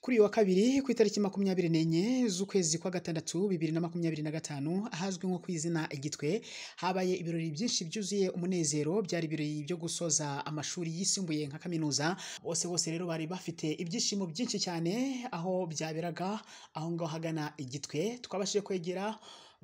Kuri uyu wa kabiri ku itariki 24 z'ukwezi kwa gatandatu 2025 ahazwi nko ku izina Igitwe habaye ibirori byinshi byuzuye umunezero. Byari ibirori byo gusoza amashuri yisumbuye nka kaminuza. Bose bose rero bari bafite ibyishimo byinshi cyane aho byaberaga aho ngaho hagana Igitwe. Twabashije kwegera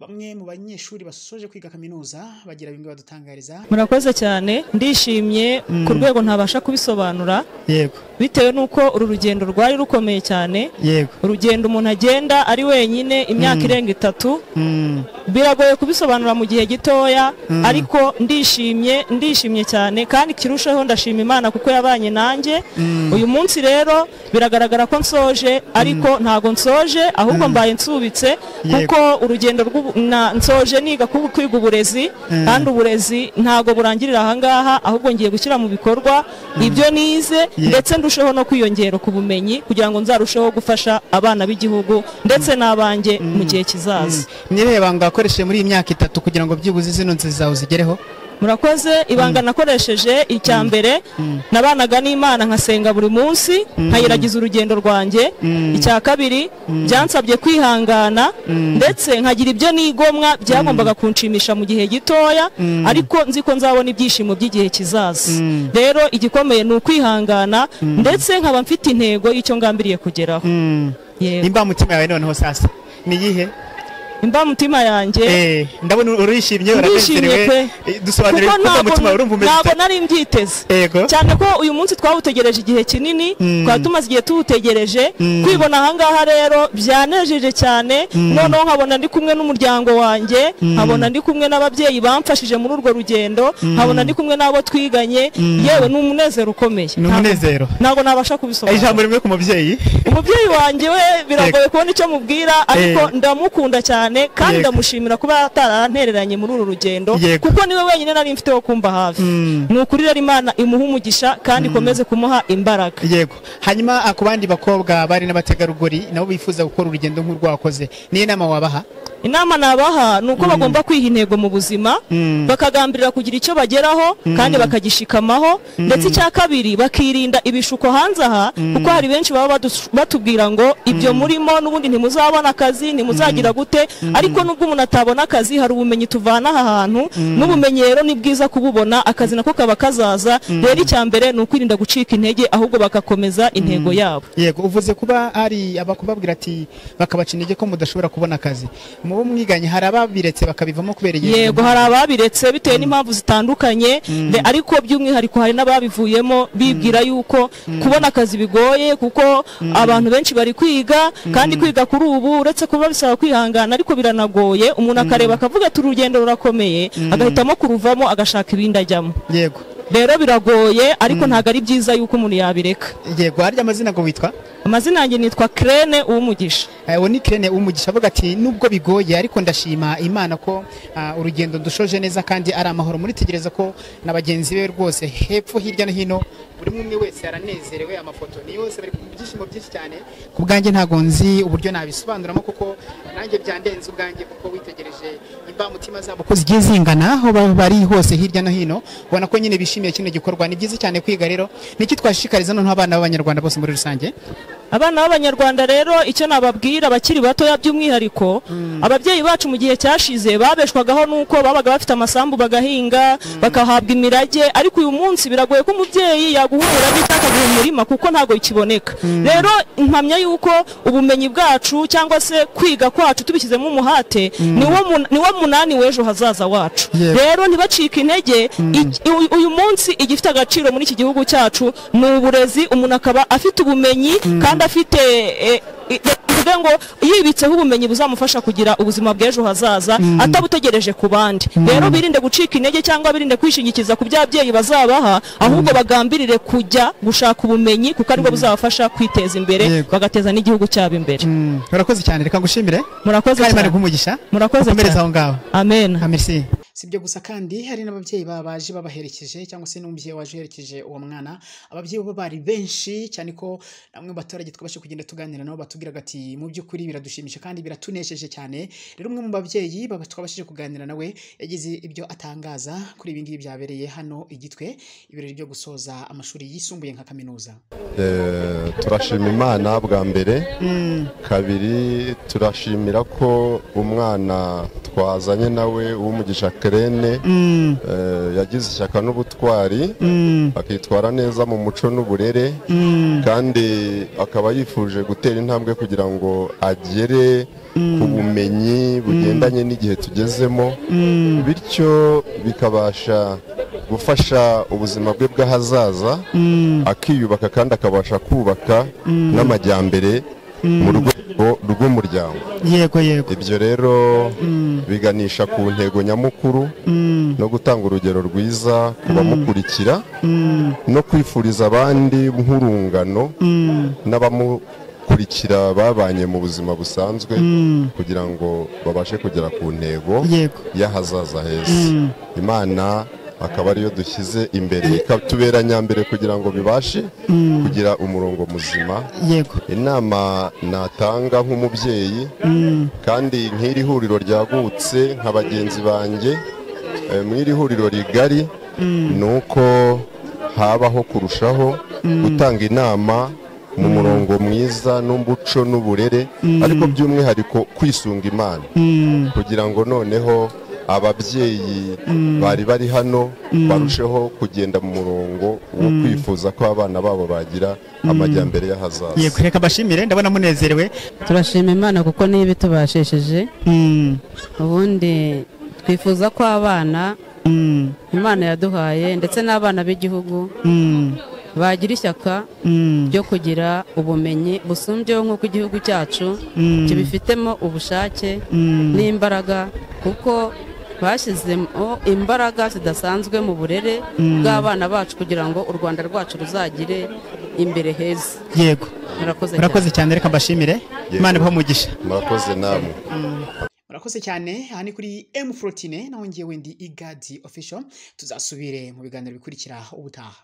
bamwe mu banyeshuri basoje kwiga kaminuza bagira bimwe badutangariza. Murakoze cyane, ndishimye ku rwego ntabasha kubisobanura. Yego, bitewe nuko uru rugendo rwari rukomeye cyane. Yego, urugendo umuntu agenda ari wenyine imyaka irenga 3 biragoye kubisobanura mu gihe gitoya, ariko ndishimye, ndishimye cyane kandi kirushaho ndashima Imana kuko yabanye nanjye. Uyu munsi rero biragaragara ko nsoje, ariko ntago nsoje ahubwo mbaye nsubitse, kuko urugendo nsoje niga kwiga uburezi, kandi uburezi ntago burangirira aha ngaha, ahubwo ngiye gushyira mu bikorwa ibyo nize ndetse ndusheho no kwiyongera ku bumenyi kugira ngo nzarusheho gufasha abana b'igihugu ndetse n'abanjye mu gihe kizaza. Ni ibanga wakoresheje muri iyi myaka 3 kugira ngo byibuze zino nzozi zawe zigereho? Murakoze, ibanga nakoresheje icya mbere nabanaga n'Imana nkasenga buri munsi nkayiragiza urugendo rwanjye. Icya kabiri byansabye kwihangana ndetse nkagira ibyo nigomwa byagombaga kunshimisha mu gihe gitoya, ariko nzi ko nzabona ibyishimo by'igihe kizaza. Rero igikomeye ni ukwihangana ndetse nkaba mfite intego y'icyo ngambiriye kugeraho. Imbamutima yawe noneho sasa ni iyihe? Imbamutima yanjye ndabona urishimye, uranezerewe, dusobanurire ko umutima urumva umeze. Ntabwo nari mbyiteze cyane ko uyu munsi twawutegereje igihe kinini, twari tumaze igihe tuwutegereje. Kwibona aha ngaha rero byanejeje cyane, noneho nkabona ndi kumwe n'umuryango wanjye, nkabona ndi kumwe n'ababyeyi bamfashije muri urwo rugendo, nkabona ndi kumwe n'abo twiganye. Yewe ni umunezero ukomeye, ni umunezero ntabwo nabasha kubisobanura. Ijambo rimwe ku mubyeyi? Umubyeyi wanjye we biragoye kubona icyo mubwira, ariko ndamukunda cyane kandi ndamushimira kuba atarantereranye muri uru rugendo, kuko niwe wenyine nari mfite wo kumba hafi. Ni ukuri rero Imana imuha umugisha kandi ikomeze kumuha imbaraga. Yego. Hanyuma ku bandi bakobwa bari n'abategarugori nabo bifuza gukora urugendo nk'urwakoze, niyo nama wabaha? Inama nabaha ni uko bagomba kwiha intego mu buzima, bakagambirira kugira icyo bageraho kandi bakagishikamaho, ndetse icya kabiri bakirinda ibishuko hanze aha, kuko hari benshi baba batubwira ngo ibyo murimo n'ubundi ntimuzabona akazi, ntimuzagira gute, ariko nubwo umuntu atabona akazi hari ubumenyi tuvana aha hantu, n'ubumenyi rero ni bwiza kububona, akazi nako kaba kazaza. Rero icya mbere ni ukwirinda gucika intege ahubwo bagakomeza intego yabo. Yego, uvuze kuba hari abakubabwira ati bakabaca intege ko mudashobora kubona akazi, mubo mwiganye hari ababiretse bakabivamo kubera igihe? Yego, hari ababiretse bitewe n'impamvu zitandukanye, ariko by'umwihariko hari n'ababivuyemo bibwira yuko kubona akazi bigoye, kuko abantu benshi bari kwiga, kandi kwiga kuri ubu uretse kuba bisaba kwihangana ariko biranagoye, umuntu akareba akavuga ati urugendo rurakomeye, agahitamo kuruvamo agashaka ibindi ajyamo. Yego, rero biragoye ariko ntago ari byiza yuko umuntu yabireka. Yego, harya amazina ngo witwa? Amazina yanjye nitwa Krene Uwumugisha. Uwo ni Krene Uwumugisha, avuga ati nubwo bigoye ariko ndashima Imana ko urugendo dushoje neza kandi ari amahoro. Muritegereza ko na bagenzi be rwose hepfo hirya no hino buri umwe wese aranezerewe, amafoto ni yose bari ku byishimo byinshi cyane. Ku bwanjye ntago nzi uburyo nabisobanuramo kuko nanjye byandenze ubwanjye, kuko witegereje imbamutima zabo ko zigiye zingana aho bari hose hirya no hino, ubona ko nyine bishimiye kino gikorwa. Ni byiza cyane kwiga rero. Niki twashishikariza noneho abana b'Abanyarwanda bose muri rusange? Abana b'Abanyarwanda rero icyo nababwira abakiri batoya by'umwihariko, ababyeyi bacu mu gihe cyashize babeshwagaho nuko babaga bafite amasambu bagahinga, bakahabwa imirage, ariko uyu munsi biragoye ko umubyeyi yaguha umurage cyangwa akaguha umurima kuko ntago ikiboneka. Rero mpamya yuko ubumenyi bwacu cyangwa se kwiga kwacu tubishyizemo umuhate niwo munani w'ejo hazaza wacu. Rero ntibacike intege, uyu munsi igifite agaciro muri iki gihugu cyacu ni uburezi, umuntu akaba afite ubumenyi kandi afite ngo yibitseho ubumenyi buzamufasha kugira ubuzima bw'ejo hazaza atabutegereje ku bandi. Rero birinde gucika intege cyangwa birinde kwishingikiza ku by'ababyeyi bazabaha, ahubwo bagambirire kujya gushaka ubumenyi kuko aribwo buzabafasha kwiteza imbere bagateza n'igihugu cyabo imbere. Murakoze cyane, reka ngushimire. Murakoze cyane. Imana iguhe umugisha. Murakoze cyane. Aho ngaho. Amen. Merci. Si ibyo gusa kandi, hari n'ababyeyi babaje babaherekeje, cyangwa se n'umubyeyi waje uherekeje uwo mwana. Ababyeyi bo bari benshi cyane, ko bamwe mu baturage twabashe kugenda tuganira nabo batubwiraga ati mu by'ukuri biradushimisha kandi biratunesheje cyane. Rero umwe mu babyeyi twabashije kuganira nawe yagize ibyo atangaza kuri ibi ngibi byabereye hano i Gitwe, ibirori byo gusoza amashuri yisumbuye nka kaminuza. Turashima Imana bwa mbere. Kabiri, turashimira ko umwana twazanye nawe w'umugisha Kerene yagize ishyaka n'ubutwari, akitwara neza mu muco n'uburere, kandi akaba yifuje gutera intambwe kugira ngo agere ku bumenyi bugendanye n'igihe tugezemo, bityo bikabasha gufasha ubuzima bwe bw'ahazaza, akiyubaka kandi akabasha kubaka n'amajyambere mu rwego rw'umuryango. Yego yego. Ibyo rero biganisha ku ntego nyamukuru no gutanga urugero rwiza ku bamukurikira, no kwifuriza abandi nk'urungano n'abamukurikira babanye mu buzima busanzwe, kugira ngo babashe kugera ku ntego y'ahazaza heza. Imana akaba ariyo dushyize imbere, ikatubera nyambere kugira ngo bibashe kugira umurongo muzima. Inama natanga nk'umubyeyi, kandi nk'iri huriro ryagutse nka bagenzi banjye mw'iri huriro rigari, ni uko habaho kurushaho gutanga inama mu murongo mwiza n'umuco n'uburere, ariko by'umwihariko kwisunga Imana, kugira ngo noneho ababyeyi bari bari hano barusheho kugenda mu murongo wo kwifuza ko abana babo bagira amajyambere y'ahazaza. Yego, reka bashimire, ndabona munezerewe. Turashima Imana kuko niyo bitubashishije. Ubundi twifuza ko abana Imana yaduhaye ndetse n'abana b'igihugu bagira ishyaka ryo kugira ubumenyi busumbyeho nk'uko igihugu cyacu kibifitemo ubushake n'imbaraga, kuko bashyizemo imbaraga zidasanzwe mu burere bw'abana bacu kugira ngo u Rwanda rwacu ruzagire imbere heza. Yego, murakoze cyane, reka mbashimire. Imana ibahe umugisha. Murakoze namwe. Murakoze cyane. Aha ni kuri M14, naho ngewe ndi Igadi Official. Tuzasubire mu biganiro bikurikira ubutaha.